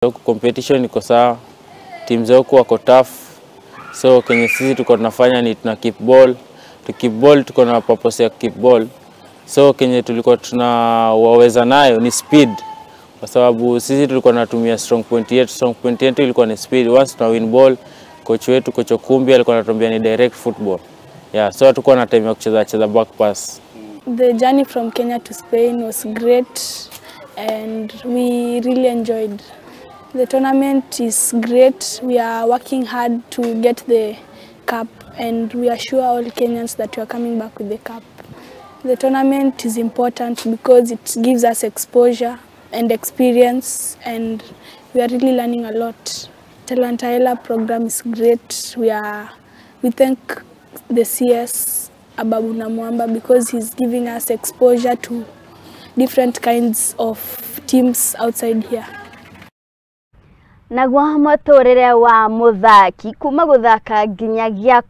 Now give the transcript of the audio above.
Huku competition iko sawa, timu za huku wako tough, so kenye sisi tuko tunafanya ni tuna keep ball, to keep ball, tuko na purpose ya keep ball. So kenye tulikuwa tunawaweza nayo ni speed, kwa sababu sisi tulikuwa tunatumia strong point yetu. Strong point yetu ilikuwa ni speed. Once tuna win ball, coach wetu, Coach Okumbi, alikuwa anatuambia ni direct football. Yeah, so hatukuwa na time ya kucheza cheza back pass. The journey from Kenya to Spain was great and we really enjoyed. The tournament is great. We are working hard to get the cup and we assure all Kenyans that we are coming back with the cup. The tournament is important because it gives us exposure and experience, and we are really learning a lot. Talanta Hela program is great. We thank the CS Ababu Namwamba because he's giving us exposure to different kinds of teams outside here. Naguo mũtũrĩre wa mũthaki kuma gũthaka nginyagia.